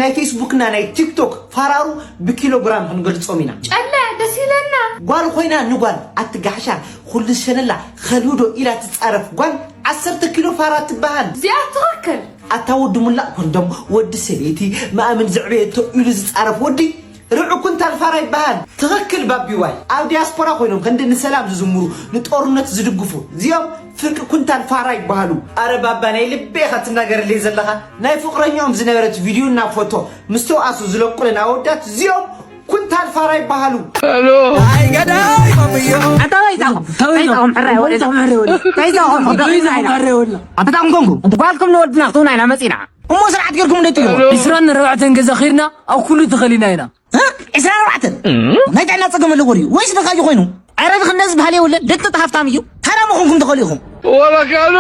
ናይ ፌስቡክና ናይ ቲክቶክ ፋራሩ ብኪሎግራም ክንገልጾም ኢና። ጨለ ደስ ኢለና። ጓል ኮይና ንጓል ኣትጋሕሻ፣ ኩሉ ሸነላ ከልውዶ ኢላ ትጻረፍ ጓል ዓሰርተ ኪሎ ፋራ ትበሃል። እዚኣ ትኽክል። ኣታ ወዲ ሙላእ ኮንዶም፣ ወዲ ሰበይቲ ማእምን ዘዕበየቶ ኢሉ ዝጻረፍ ወዲ ርዑ ኩንታል ፋራ ይበሃል። ትኽክል ባቢዋይ። ኣብ ዲያስፖራ ኮይኖም ክንዲ ንሰላም ዝዝምሩ፣ ንጦርነት ዝድግፉ፣ እዚኦም ፍርቂ ኩንታል ፋራ ይበሃሉ። ኣረ ባባ ናይ ልበ ኢኻ ትናገረለይ ዘለኻ። ናይ ፍቕረኛኦም ዝነበረት ቪድዮና ፎቶ ምስ ተውኣሱ ዝለቁለን ኣወዳት እዚኦም ኩንታል ፋራ ይበሃሉ። ኣታ ተይዛኹም፣ ተይዛኹም፣ ሕራይ ወለዳ። ተይዛኹም፣ ሕራይ ወለዳ። ተይዛኹም፣ ተይዛኹም፣ ሕራይ ወለዳ። ኣታ ታኹም ኮንኩም፣ ጓልኩም ንወድና ክትህቡና ኢና መጺና። እሞ ስርዓት ጌርኩም እንዴት ትብሉ? ዒስራን ኣርባዕተን ገዛ ኸይድና ኣብ ኩሉ ተኸሊና ኢና። እ? ዒስራን ኣርባዕተን? ናይ ጥዕና ጸገም ኣለዎ ድዩ? ወይስ ንኻዩ ኮይኑ? ኣረ፣ ንኽነዚ ዝበሃል የብሉን። ደቂ ሃፍታም እዩ። ታዲያ መኾንኩም ተኸሊኹም? ወላ ካሎ።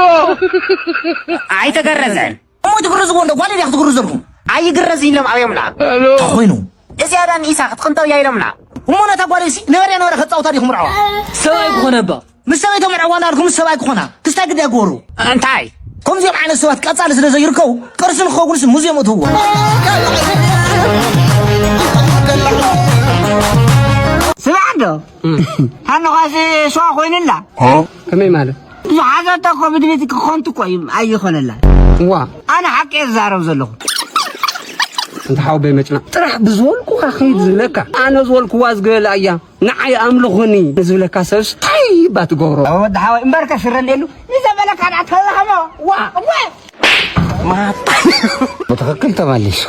ኣይተገረዘን። እሞ ትግርዝዎ እንዶ ጓል ድያ ክትግርዘልኩም? ኣይግረዝን ኢሎም ኣብዮምና። ኣሎ። እንታይ ኮይኑ? እዚኣ ዳን ኢሳ ክትቕንጠው እያ ኢሎምና። እሞ ነታ ጓል እሲ ነበረ ነበረ ከጻውታ ዲኹም ርዓዋ? ሰብኣይ ክኾነ እባ። ምስ ሰበይቶም ዕዋላ ኣልኩም ሰብኣይ ክኾና ክስታይ ግዲ ኣግበሩ። እንታይ? ከምዚኦም ዓይነት ሰባት ቀጻሊ ስለ ዘይርከቡ ቅርሲ ንክኸውንስ ሙዚየም እትውዎ። ስማዕ ዶ? ሃንኻሲ ሸዋ ኮይኑላ። ከመይ ማለት? ዝሓዘቶ እኮ ብድቤት ክኾንቱ እኮ እዩ ኣይኾነላ። ዋ። ኣነ ሓቂ እየ ዝዛረብ ዘለኹ። እንተ ሓወበይ መጭና ጥራሕ ብዝበልኩኻ ከይድ ዝብለካ ኣነ ዝበልኩዋ ዝገበላ እያ። ንዓይ ኣምልኹኒ ንዝብለካ ሰብስ ታይ እባ ትገብሮ? ወዲ ሓወይ እምበርከ ስረ እንዴሉ ንዘበለካ ዳ ተላኸሞ። ዋ፣ ዋ። ማታ። ብትኽክል ተመሊሱ።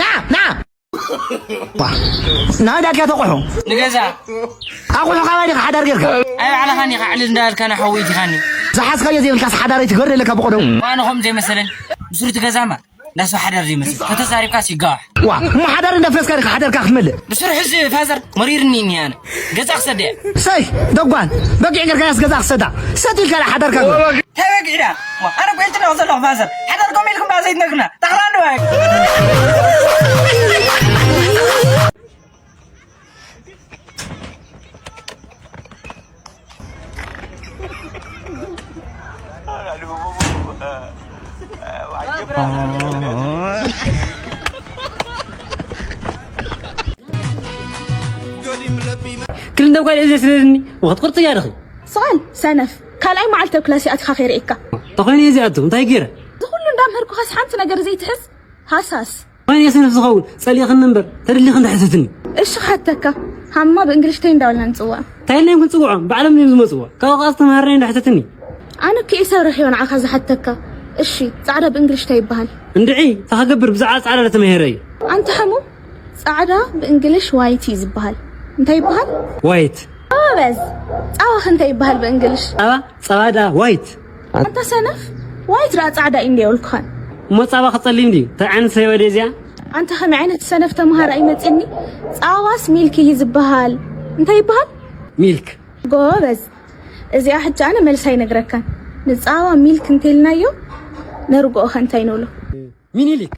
ና፣ ና። ዋ። ናይ ዳኪያ ተቑሑ። ንገዛ። ኣቑሑ ካባይ ዲኻ ሓዳር ጌርካ? ኣይ ባዕልኻ ኒኻ ዕልል እንዳበልካ ንሓወይ ኢኻ ኒ። ዝሓዝካዮ ዘይብልካስ ሓዳረይ ትገር ኣለካ ብቐደሙ። ኣነ ኸም ዘይመሰለን። ብስሩ ትገዛማ። እንዳሱ ሓዳር ዘይመስል። ከተዛሪብካስ ይጋዋሕ። ዋ፣ እሞ ሓዳር እንዳፍረስካ ዲኻ ሓዳርካ ክትመልእ? ብስሩ ሕዚ ፋዘር መሪርኒ እኒ ኣነ። ገዛ ክሰደ እየ። ሰይ፣ ደጓን፣ በጊዕ ጌርካያስ ገዛ ክሰዳ። ሰት ኢልካ ዳ ሓዳርካ ግበር። ተበጊዕዳ። ዋ፣ ኣነ እኮ ኢልትና ዘለኹ ፋዘር። ሓዳር ከም ኢልኩም ዳ ዘይትነግርና። ጠቕላላ ዋይ። ክልተ ጓል እየ ዘስደድኒ ወክትቁርጽ እያ ድኺ። ስቓል ሰነፍ ካልኣይ መዓልቲ ኣብ ክላስ ኣቲኻ ከይርእየካ። ተኾይኑ እየ እዚኣቱ እንታይ ገይረ? እዚ ኩሉ እንዳምህርኩኻስ ሓንቲ ነገር ዘይትሕዝ ሃሳስ። ወይኔ ስንፍ ዝኸውን ጸሊእኽኒ እምበር ተደሊኺ እንድሕተትኒ። እሺ ክሓተካ፣ ሃማ ብእንግሊሽ እንታይ እንዳበልና ንጽውዖ? እንታይ ኢልና እዮም ክንጽውዖም? ባዕሎም እዮም ዝመጽዎ። ካብኡ ከኣ ዝተምሃርናዮ እንድሕተትኒ። ኣነ እኮ እየ ሰብ ረኺበ ንዓኻ ዝሓተካ። እሺ ጻዕዳ ብእንግሊሽ እንታይ ይበሃል? እንድዒ፣ እንታይ ክገብር ብዛዕባ ጻዕዳ ለተመሄረ እዩ። ኣንታ ሕሙም፣ ጻዕዳ ብእንግሊሽ ዋይት እዩ ዝበሃል። እንታይ ይበሃል? ዋይት። ጎበዝ። ጻባኽ እንታይ ይበሃል ብእንግሊሽ? ጻባ? ጸባ ደኣ ዋይት። ኣንታ ሰነፍ፣ ዋይት ደኣ ጻዕዳ እዩ እንድየ በልኩኻን። እሞ ጻባ ክጸልይ እንድዩ? እንታይ ዓይነት ሰይወ ድየ እዚኣ? ኣንታ ከመይ ዓይነት ሰነፍ ተምሃራይ መጺኒ? ጻባስ ሚልክ እዩ ዝበሃል። እንታይ ይበሃል? ሚልክ። ጎበዝ። እዚኣ ሕጂ ኣነ መልሳ ኣይነግረካን። ንጻባ ሚልክ እንተኢልናዮ፣ ነርግኦ ከ እንታይ ንብሎ? ሚኒሊክ።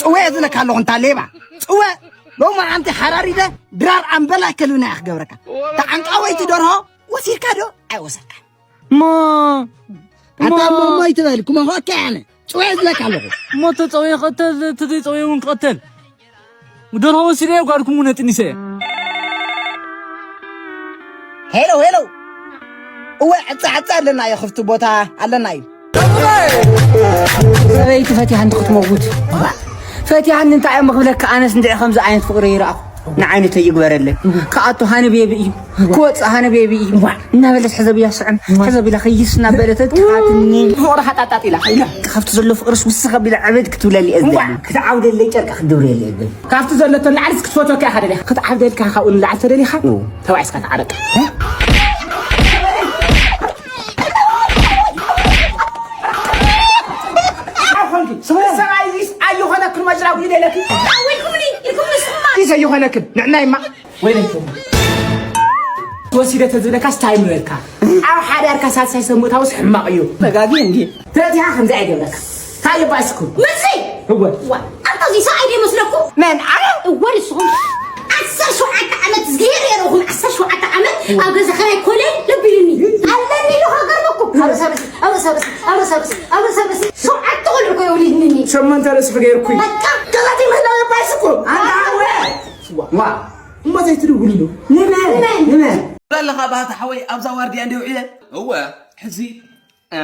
ጽወ ዝለካ ኣለኹ እንታ ሌባ። ጽወ ሎሚ ኣንቲ ሓራሪደ ድራር ኣምበላ ከልብና እያ ክገብረካ። ተዓንቃወይቲ ደርሆ ወሲድካ ዶ ኣይወሰድካን? እሞ ኣታ እሞ እሞ ኣይትበል፣ ክመኾካ ኣነ። ጽውየ ዝብለካ ኣለኹ። እሞ ተጸውየ ክቕተል፣ ተዘይጸውየ እውን ክቕተል። ደርሆ ወሲደ እየ፣ ጓልኩም እውን ኣጥኒሰ እየ። ሄሎ፣ ሄሎ። እወ፣ ዕጸ፣ ዕጸ ኣለና እዩ፣ ክፍቲ ቦታ ኣለና እዩ። ሰበይቲ ፈቲሓ እንተ ክትመውት። ፈቲሓኒ እንታይ እሞ ክብለካ፣ ኣነስ እንድዒ ከምዚ ዓይነት ፍቕሪ ይረኣኹ። ንዓይነተይ ይግበረለይ። ክኣቱ ሃነ ቤቢ እዩ። ክወጽእ ሃነ ቤቢ እዩ። እናበለት ሕዘብ እያ ስዕም። ሕዘብ ኢላ ኸይስ እናበለት ትሓትኒ። ፍቕሪ ሓጣጣጥ ኢላ። ኢላ። ካብቲ ዘሎ ፍቕርስ ውስኽ ኣቢላ ዕብድ ክትብለሊ እየ ዝደሊ። ክትዓብደለይ ጨርቂ ክትድብርየለይ እየ ዝደሊ። ካብቲ ዘለቶ ንላዕሊ ክትፈትወካ ኢኻ ደሊኻ። ክትዓብደልካ ካብኡ ንላዕሊ ተደሊኻ። ተባዒስካ ተዓረቅ። ሰብኣይ ኣይኾነክን መጭራዊ ኢለለኪ። ኣወይኩምኒ ኢልኩም ንስኹማ። ይሰ ይኾነክን ንዕናይማ። ወይለይኩም። ወሲደ ተዝብለካ ስታይ ምበልካ። ኣብ ሓዳርካ ሳልሳይ ሰብ ምእታውስ ሕማቕ እዩ። ተጋጊ እንዲ። ተዚኣ ከምዚ ኣይገብረካ። ታየ ባይስኩል። መሲ እወ ዋ ኣንታ እዚ ሰብኣይ ዶ ይመስለኩም? መን ኣነ እወ ንስኹም ዓሰርተ ሸውዓተ ዓመት ዝገይር የረኹም ዓሰርተ ሸውዓተ ዓመት ኣብ ገዛ ኸራይ ኮለ ለቢሉኒ ኣለኒ ኢሉ ከገርመኩም ኣብ ርእሰ ርእሲ ኣብ ርእሰ ርእሲ ኣብ ርእሰ ርእሲ ኣብ ርእሰ ርእሲ ሸውዓተ ቆልዑ ኮ የውሊድኒ ሸመንተ ርእሲ ክገይርኩ በቃ ገዛቲ ምህላው ባይስኩል ኣንታ እወ ዋ እሞ ዘይትድውልሉ ንመን ንመን ኣለኻ ባህታ ሓወይ ኣብዛ ዋርድያ እንደ ውዒለ እወ ሕዚ እ፣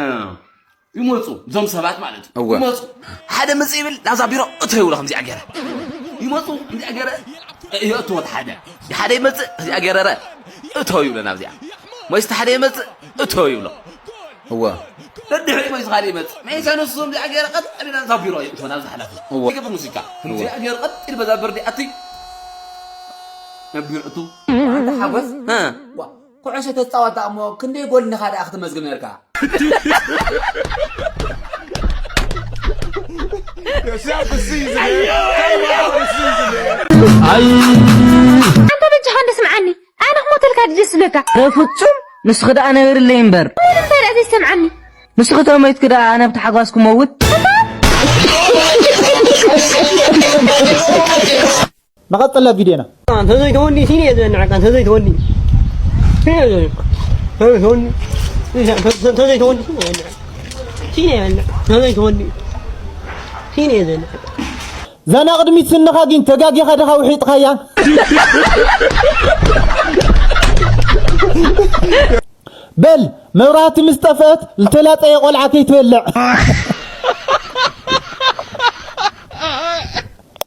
ይመፁ እዞም ሰባት ማለት እዩ እወ። ይመፁ ሓደ ምፅ ይብል ናብዛ ቢሮ እቶ ይብሎ ከምዚኣ ገረ ይመፁ ከምዚኣ ገረ የእትዎ ሓደ ሓደ ይመፅእ እዚኣ ገረረ እቶ ይብሎ ናብዚኣ ወይስቲ ሓደ ይመፅእ እቶ ይብሎ እወ ደድሕሪ ወይ ዝኻደ ይመፅእ መይሰ ንሱ ከምዚኣ ገረ ቀጥ ኢሉ ናብዛ ቢሮ ይእትዎ ናብዛ ሓላፊ እወ። ይገብር ሙዚቃ ከምዚኣ ገረ ቀጥ ኢሉ በዛ በርዲ ኣትይ ናብ ቢሮ እቱ ሓጎስ እ፣ ኩዕሾ ተፃወታ እሞ ክንደይ ጎል ንኻ ደኣ ክትመዝግብ ነርካ Yourself a season, man. ኣንተ በጃኻ እንደ ስምዓኒ ኣነ ክሞተልካ ድደስ ዝብለካ በፍጹም ንስኺ ደኣ ነብርለይ እምበር እንታይ ደኣ ዘይሰምዓኒ ንስኺ ተሞይትኪ ደኣ ኣነ ብታሕጓስ ክመውት ንቐጽለ ቪድዮና ተዘይተወኒ ሲነ እየ ዘንዐካ ተዘይተወኒ ተዘይተወኒ ተዘይተወኒ ሲነ እየ ዘንዐካ ዘና ቅድሚት ስንኻ ግን ተጋጊኻ ድኻ ውሒጥኻያ በል መብራህቲ ምስ ጠፍአት ዝተላፀየ ቆልዓ ከይትበልዕ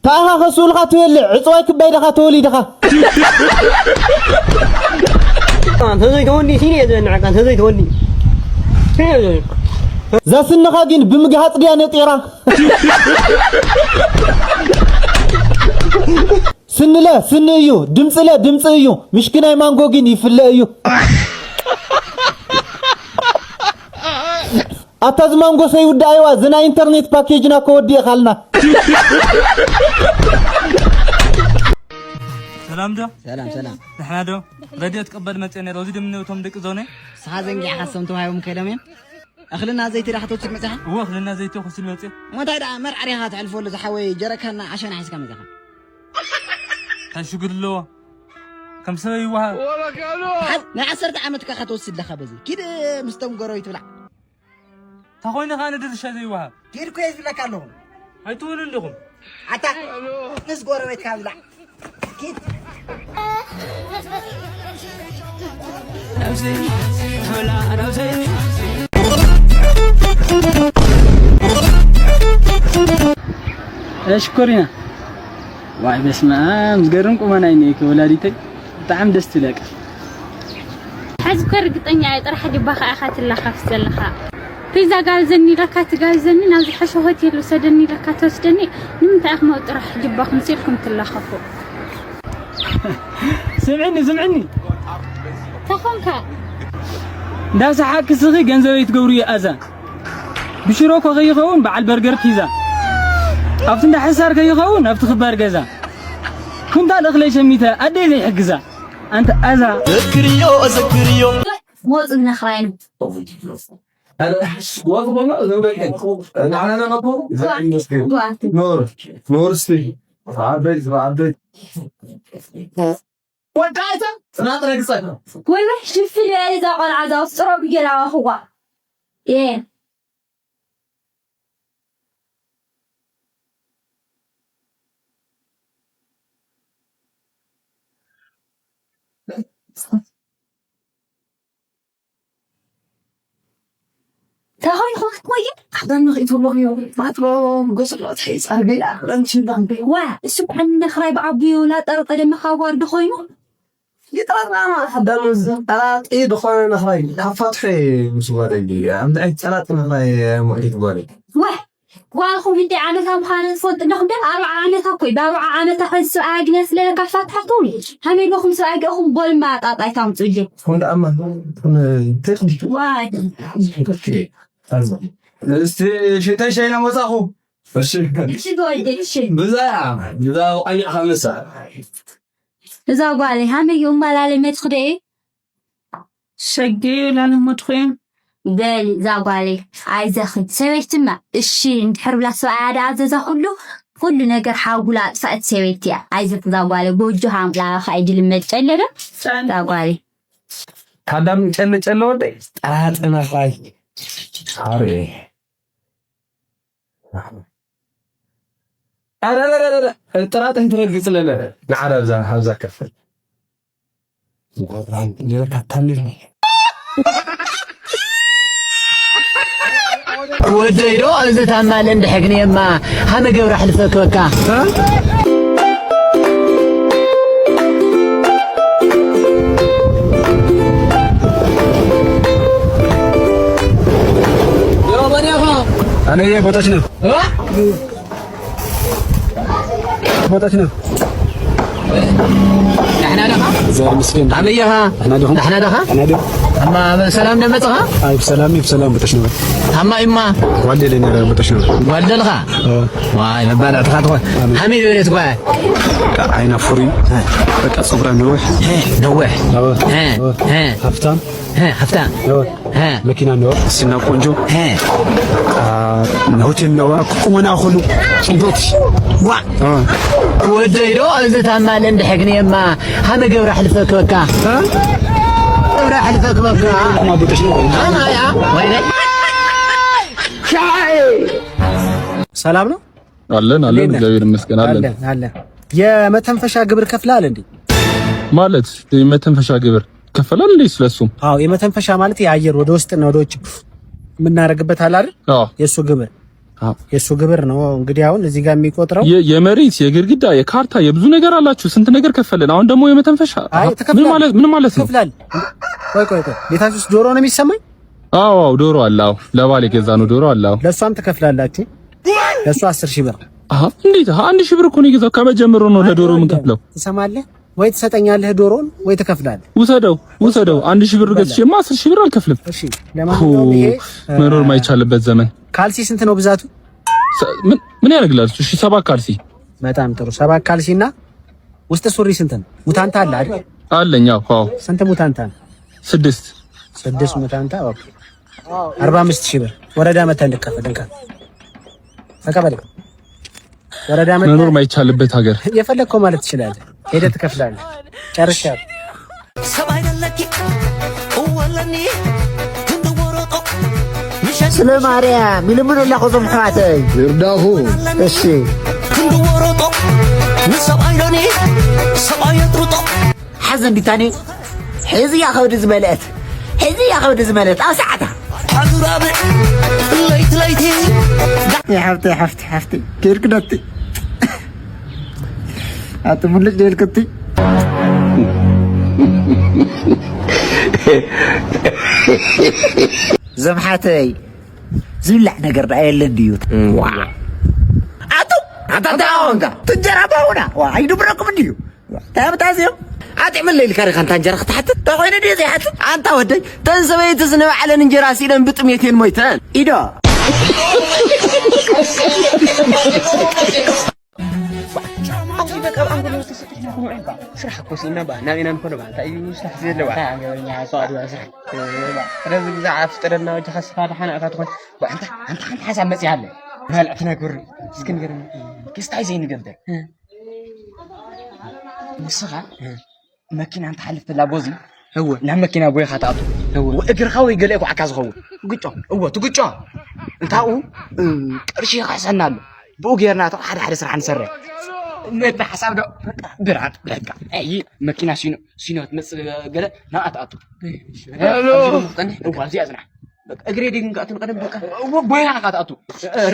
ተኣኻ ከስኡልካ ትበልዕ ዕፅዋይ ክባይ ድኻ ተወሊድኻ ተዘይተወኒ ሲነ እየ ዘንዐካ ተዘይተወኒ ዛስንኻ ግን ብምግሃፅ ድያ ነጢራ ስንለ ስኒ እዩ ድምፅለ ድምፂ እዩ ምሽኪናይ ማንጎ ግን ይፍለ እዩ ኣታ ዝማንጎ ሰይውዳኣይዋ ዝናይ ኢንተርኔት ፓኬጅና ከወዲእኻልና ሰላም ዶ ሰላም ሰላም ንሕና ዶ ረድዮ ትቀበል መፅኦ ነረ እዚ ድምኒ እቶም ደቂ ዞነ ስኻ ዘንጊዕኻ ሰም ተዋሂቦም ከይዶም እዮም እኽልና ዘይቲ ዳ ከተውፅድ መፅኻ እዎ እኽልና ዘይቲ ክወስድ መፅኦ እሞ እንታይ ደኣ መርዓ ዲኻ ተሕልፈሉ ዝሓወይ ጀረካና ዓሸና ሒዝካ መፅኻ እንታይ ሽግር ኣለዎ ከም ሰበይ ይወሃብ ናይ ዓሰርተ ዓመት ካ ከተወስድ ለኻ በዚ ኪድ ምስቶም ጎረቤት ብላዕ ተኾይነ ኸዓ ንድርሻ ዘይወሃብ ኪድ እኮ እየ ዝብለካ ኣለኹ ኣይትውሉ እንዲኹም ኣታ ምስ ጎረቤትካ ብላዕ ኪድ ሽኮሪና ዋይ በስመ ኣብ ዝገርም ቁመና ይኒኤኪ ወላዲተይ ብጣዕሚ ደስ ትብለካ ሕዚ እኮ ርግጠኛ እየ ጥራሕ ጅባኻ ኢኻ ትላኸፍ ዘለኻ ፒዛ ጋብዘኒ ኢለካ ትጋብዘኒ ናብ ዝሐሸ ሆቴል ውሰደኒ ኢለካ ትወስደኒ ንምንታይ ኢኹም ኣብ ጥራሕ ጅባኹም ሲልኩም ትላኸፉ ስምዕኒ ስምዕኒ ተኾንካ እንዳሰሓቅኪ ስኺ ገንዘበይ ትገብርዮ ኣዛ ብሽሮ ኮ ከይኸውን በዓል በርገር ፒዛ ኣብቲ እንዳ ሕሳር ከይኸውን ኣብቲ ክባር ገዛ ኩንታል እኽለይ ሸሚተ ኣደይ ዘይሕግዛ ኣንተ ኣዛ ዘክርዮ ዘክርዮ ሞፅ ነኽራይኑ ኖር ኖር እስቲ ዓበይት ዓበይት ወዳእታ ጽናት ረግጸት ወይ ወይ ሽፍል እዛ ቆልዓ እዛ ውስጥሮ ብጌራ ዋኽዋ የ ተኸይኹም ወይ ኣዳም ንኽእትዎ እዩ ማትሮ ጎስሎ ተይጻርገ ኣኽረን ሽንዳን ዋ እሱ ብዓኒ ነኽራይ ብዓብዩ ላጠርጠደ መኻዋር ድኾይኑ ይጥራጥራማ ኣዳም ጠላጢ ዝኾነ ነኽራይ ካብ ፋትሒ ምስ ጓደይ ኣምድዐይ ጠላጢ ነኽራይ ሞዒት ጓደይ ዋ ጓልኹም እንደ ዓመታ ምዃነ ዝፈልጥ ኣለኹም ደ ኣርብዓ ዓመታ ኮይ ብኣርብዓ ዓመታ ኸዚ ስብኣይ ኣግንያ ስለለካ ፋትሓኩም ከመይ ኢልኩም ስብኣይ ገእኹም ጎልማ ጣጣይ ታምፅኡ እየ ኹም ደኣማ ቴክኒክ ዋይ እስቲ ሽተይ ሸይና መፃኹ እሺ እሺ ተወልደ እሺ ብዛ ብዛ ቃኛዕኻ መሳ እዛ ጓለይ ሃመይ እምባላለይ መትኽደ ሸገዩ ላልሞትኹ እዮም በሊ እዛ ጓለይ ኣይዘኺ ሰበይትማ እሺ እንድሕር ብላ ሰብኣያ ደኣ ዘዛ ኩሉ ኩሉ ነገር ሓጉላ ኣጥፋእት ሰበይቲ እያ። ኣይዘኺ እዛ ጓለይ ጎጆ ሃምላ ካይ ድልመድ ጨለለ እዛ ጓለይ ታዳም ጨለ ጨለ ወደይ ጠራጠና ኻይ ኣሬ ጥራጥን ትረግጽ ለለ ንዓረ ኣብዛ ኣብዛ ከፍል ወደይ ዶ እዚ ታማለ እንድሕግንየማ ሃመ ገብረ ኣሕልፈክበካ ኣነየ ቦታች ነው ቦታች ነው ዳሕና ደኻ ዘር ምስኪን ኣበይ ኢኻ ኣሕና ዲኹም ዳሕና ደኻ ኣሕና ዲኹም ኣማ ሰላም ደመጽኻ ኣብ ሰላም ይብ ሰላም ቦታች ነው ኣማ ኢማ ዋንዴ ለኛ ቦታች ነው ጓልደልኻ ዋይ መባልዕትኻ ትኾን ሃመይ ዝበለት ጓያ ዓይና ፍሩይ በቃ ፀጉራ ነውሕ ነውሕ ሃብታም ሃፍታ መኪና ነዋ፣ ስና ቆንጆ፣ ሆቴል ነዋ፣ ክቁመና ከሉ ጽቡት ዋ ወደይ ዶ እዚ ታማለ እንድሕግንየማ ሃመ ገብረ ሕልፈ ክበካ ገብረ ሕልፈ ክበካ ሰላም ነው አለን አለን፣ እግዚአብሔር ይመስገን አለን። አለን። የመተንፈሻ ግብር ከፍላል እንዴ? ማለት የመተንፈሻ ግብር ይከፈላል እንዴ? ስለሱም አዎ፣ የመተንፈሻ ማለት የአየር ወደ ውስጥና ወደ ውጭ የምናደርግበት አለ አይደል? አዎ። የእሱ ግብር አዎ። የእሱ ግብር ነው። እንግዲህ አሁን እዚህ ጋር የሚቆጥረው የ- የመሬት የግድግዳ የካርታ የብዙ ነገር አላችሁ። ስንት ነገር ከፈልን። አሁን ደግሞ የመተንፈሻ አይ፣ ምን ትከፍላለህ። ማለት ምን ማለት ነው? ከፍላል። ቆይ ቆይ ቆይ፣ ቤታችሁ ውስጥ ዶሮ ነው የሚሰማኝ? አዎ አዎ፣ ዶሮ አለ። አዎ፣ ለባል የገዛነው ዶሮ አለ። አዎ። ለእሷም ትከፍላላችሁ። ለእሷ አስር ሺህ ብር አሃ፣ እንዴት? አሃ፣ አንድ ሺህ ብር እኮ ነው የገዛው። ከመጀመሩ ነው ለዶሮ የምንከፍለው። ትሰማለህ ወይ? ትሰጠኛለህ ዶሮን ወይ ትከፍላለህ? ውሰደው ውሰደው። አንድ ሺህ ብር ገዝቼማ አስር ሺህ ብር አልከፍልም። እሺ፣ ለማንኛውም ይሄ መኖር ማይቻልበት ዘመን። ካልሲ ስንት ነው ብዛቱ? ምን ምን ያደርግላል እሱ? እሺ፣ ሰባት ካልሲ። በጣም ጥሩ። ሰባት ካልሲና ውስጥ ሱሪ ስንት ነው? ሙታንታ አለ አይደል? አለኝ። አዎ አዎ። ስንት ሙታንታ ነው? ስድስት ስድስት ሙታንታ። ኦኬ፣ አርባ አምስት ሺህ ብር ወረዳ መታ እንድከፈል እንካ ተቀበል። ወረዳ መታ መኖር ማይቻልበት ሀገር የፈለግከው ማለት ትችላለህ። ሄደህ ትከፍላለህ። ጨርሻለሁ። ሰብ ኣይደለኪ እወለኒ ክንዲ ወረጦ ስለ ማርያም ይልምኑ ኣለኹ ዞም ኣሕዋተይ ይርዳኹ እሺ ክንዲ ወረጦ ንሰብኣይ ሎኒ ሰብኣይ የጥርጦ ሓዘን ቢታኒ ሕዚ እያ ከብዲ ዝመልአት ሕዚ እያ ከብዲ ዝመልአት ኣብ ሰዓታ ሓዙራብዕ ለይቲ ለይቲ ሓፍቲ ሓፍቲ ሓፍቲ ከይድክደቲ ኣቲ ሙልጭ ደልክቲ ዘምሓተይ ዝብላዕ ነገር ደኣ የለን ድዩ ኣቱ ኣታታወንካ ትጀራ ባውና ኣይድብረኩም እንድዩ ታብታዝዮም ኣጥዕምለይ ኢልካ ዲኻ እንታ እንጀራ ክትሓትት እንታይ ኮይኑ ድዩ ዘይሓትት ኣንታ ወደይ ተን ሰበይትስ ንባዕለን እንጀራ ስኢነን ብጥሜት እየን ሞይተን ኢዶ ስራሕ እኮ ስኢና ባ ናበይና ንኾዶ ባ እንታይ እዩ ስራሕ ዘለዋ ገበኛ ሰዋድዋ ስራሕ ስለዚ ግዛ ኣፍጥረና ወጅኻ ስኻ ደሓና እካ ትኾን ኣንታ ሓንቲ ሓንቲ ሓሳብ መፅያ ኣለ በልዕ ትነግር እስኪ ንገርኒ ክስታይ ዘይንገብር ንስኻ መኪና እንተሓልፍ ተላ ቦዚ እወ ናብ መኪና ጎይኻ ትኣቱ እወ እግርኻ ወይ ገለ ኳዕካ ዝኸውን ትግጮ እወ ትግጮ እንታኡ ቅርሺ ይኽሕሰና ኣሎ ብኡ ጌርና እቶ ሓደ ሓደ ስራሕ ንሰርሕ ነቲ ሓሳብ ዶ ብራጥ ብሕካ ኣይ መኪና ሲኖ ሲኖ ትመጽእ ገለ ናኣ ትኣቱ እዋ ኣብዚኣ ጽናሕ እግሬ ዲግን ከኣቱ ንቐደም በቃ ጎይኻ ኢኻ ትኣቱ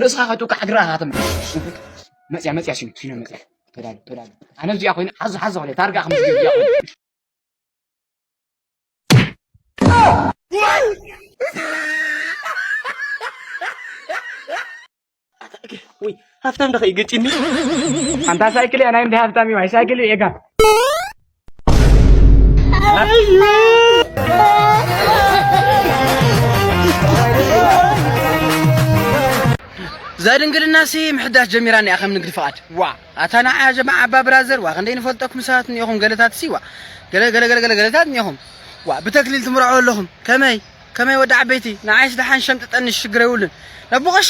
ርእስኻ ከጥውካ እግርኻ ከተምልስ መጽያ መጽያ ሲኖ ሲኖ መጽያ ተዳሉ ተዳሉ ኣነ እዚኣ ኮይነ ሓዞ ሓዞ ክለ ታርጋ ከም ዝብል እዚኣ ኮይነ ወይ ሃፍታም ደኸ ይገጭኒ ኣንታ ሳይክል እያ ናይ እንዲ ሃፍታም እዩ ሳይክል እዩ ኤጋ ዛድንግልናሲ ምሕዳስ ጀሚራኒ እያ ከም ንግዲ ፍቓድ ዋ ኣታ ንዓያ ጀማዓ ኣባ ብራዘር ዋ ክንደይ ንፈልጠኩም ሰባት እኒኦኹም ገለታት ሲ ዋ ገለ ገለ ገለ ገለ ገለታት እኒኦኹም ዋ ብተክሊል ትምርዖ ኣለኹም ከመይ ከመይ ወዲ ዓበይቲ፣ ንዓይስ ደሓን ሸምጥጠኒ ሽግር የብሉን። ነቦ ቀሺ።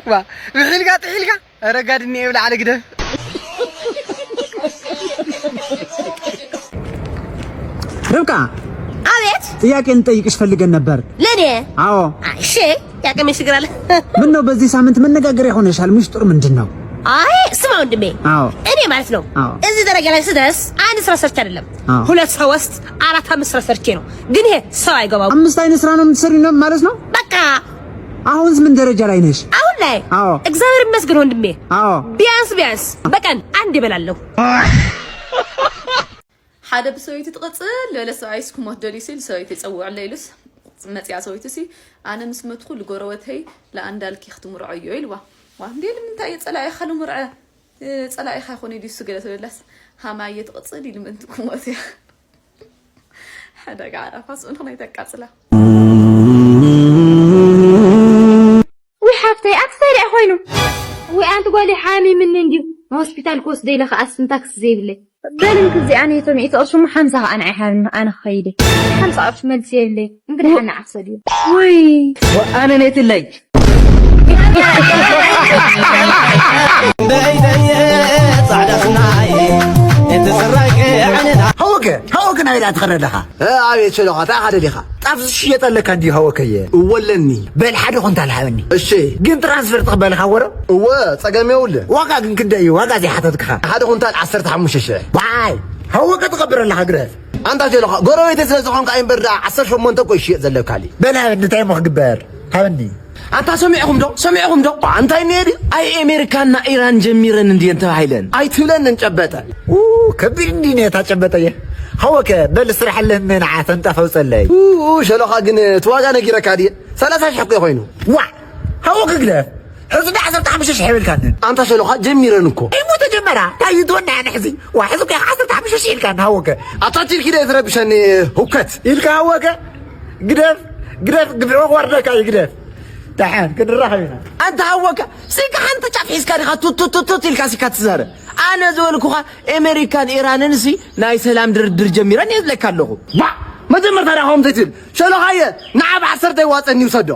ዋ፣ ብሒልካ ጥሒልካ፣ ኧረ ጋድኒ የብላ ዓለ ግደፍ። ርብቃ፣ አቤት። ጥያቄ እንጠይቅሽ ፈልገን ነበር። ለኔ? አዎ። እሺ፣ ያቀመ ችግር አለ። ምን ነው በዚህ ሳምንት መነጋገሪያ ሆነሻል? ሚስጥሩ ምንድን ነው? አይ ስማ ወንድሜ፣ አዎ። እኔ ማለት ነው አዎ። እዚህ ደረጃ ላይ ስደርስ አንድ ስራ ሰርቼ አይደለም፣ አዎ። ሁለት ሶስት አራት አምስት ስራ ሰርቼ ነው። ግን ይሄ ሰው አይገባው። አምስት አይነት ስራ ነው የምትሰሪው ነው ማለት ነው? በቃ አሁንስ ምን ደረጃ ላይ ነሽ? አሁን ላይ አዎ። እግዚአብሔር ይመስገን ወንድሜ፣ አዎ። ቢያንስ ቢያንስ በቀን አንድ ይበላለሁ። ሓደ ብሰበይቲ ትቕፅል ዝበለ ሰብኣይስ ክሞት ደልዩ ሲል ሰበይቲ ይፀውዕለ ኢሉስ መፅያ ሰበይቲ ሲ ኣነ ምስ መትኩ ልጎረወተይ ለኣንዳልኪ ክትምርዖ እዮ ኢልዋ። ዋ እንዴ ንምንታይ እየ ፀላኢኻ ልምርዐ? ፀላኢኻ ይኾነ ድዩ ስገለ ትብለስ ሃማየ ትቕፅል ኢሉ ምእንቲ ክሞት እያ። ሓደ ጋዕዳ ፋስኡን ኽናይ ተቃፅላ። ውይ ሓፍተይ ኣቲ እንታይ ደኣ ኮይኑ? ውይ ኣንቲ ጓለይ ሓሚምኒ እንድዩ ንሆስፒታል ክወስዶ ኢለ ከኣ ስም ታክሲ ዘይብለይ። በል እንክዚ ኣነ የቶ ሚእቲ ቅርሺ እሞ ሓምሳ ከኣ ንዓይ ሃብኒ ኣነ ክኸይድ እየ። ሓምሳ ቅርሺ መልሲ የብለይ እንግዲህ ሓና ዓፍሰ ድዩ? ውይ ኣነ ነትለይ ሃወከ ሃወከ ናይ ዳ ትኸረ ኣለኻ? ኣቤት ሸሎኻ እንታይ ኢኻ ደሊኻ? ጣፍ ዝሽየጥ ኣለካ እንዲዩ ሃወከየ? እወ ኣለኒ። በል ሓደ ኩንታል ሃበኒ። እሺ። ግን ትራንስፈር ትቕበል ኢኻ ወረ? እወ ጸገም የውለ። ዋጋ ግን ክንደይ እዩ ዋጋ ዘይሓተትክኻ? ሓደ ኩንታል ዓሰርተ ሓሙሽተ ሽሕ። ዋይ ሃወከ ትቐብር ኣለኻ ግረፍ። ኣንታ ሸሎኻ ጎረቤተይ ስለ ዝኾንካ እምበር ደኣ ዓሰርተ ሸሞንተ እኮ ይሽየጥ ዘለካሊ። በል ሃበኒ እንታይ እሞ ክግበር? ሃበኒ። ኣንታ ሰሚዕኹም ዶ ሰሚዕኹም ዶ ኣንታይ ነዲ ኣይ ኣሜሪካና ኢራን ጀሚረን እንድየን ተባሂለን ኣይትብለንን ጨበጠ። ከቢድ እንዲ ነታ ጨበጠየ። ሃወከ በል ስራሕ ኣለኒ ንዓ ተንጣፈው ጸለይ። ሸሎኻ ግን እቲ ዋጋ ነጊረካ ድየ ሰላሳ ሽሕ እኮ ኮይኑ። ዋ ሃወከ ግደፍ። ሕዚ ዳ ዓሰርተ ሓሙሽተ ሽሕ ይብልካንን። ኣንታ ሸሎኻ ጀሚረን እኮ። እሞ ተጀመራ ታይ ትወና ንሕዚ። ዋ ሕዚ እኮ ዓሰርተ ሓሙሽተ ሽሕ ኢልካን ሃወከ። ኣታ ቲልኪ ደ ትረብሸኒ። ሁከት ኢልካ ሃወከ። ግደፍ ግደፍ ግብዒ ክወርደካ እዩ ግደፍ። ደሓን ክንራኸብ ኢና። ኣንታ ሃወከ ሲካ ሓንቲ ጫፍ ሒዝካ ዲኻ ቱቱቱቱት ኢልካ ሲካ ትዛረብ። ኣነ ዝበልኩኻ ኣሜሪካን ኢራንን ሲ ናይ ሰላም ድርድር ጀሚረን እየ ዝብለካ ኣለኹ። ዋ መጀመርታ ዳ ከምኡ ዘይትብል ሸሎኻየ ንዓ ብዓሰርተ ይዋፀኒ ይውሰዶ።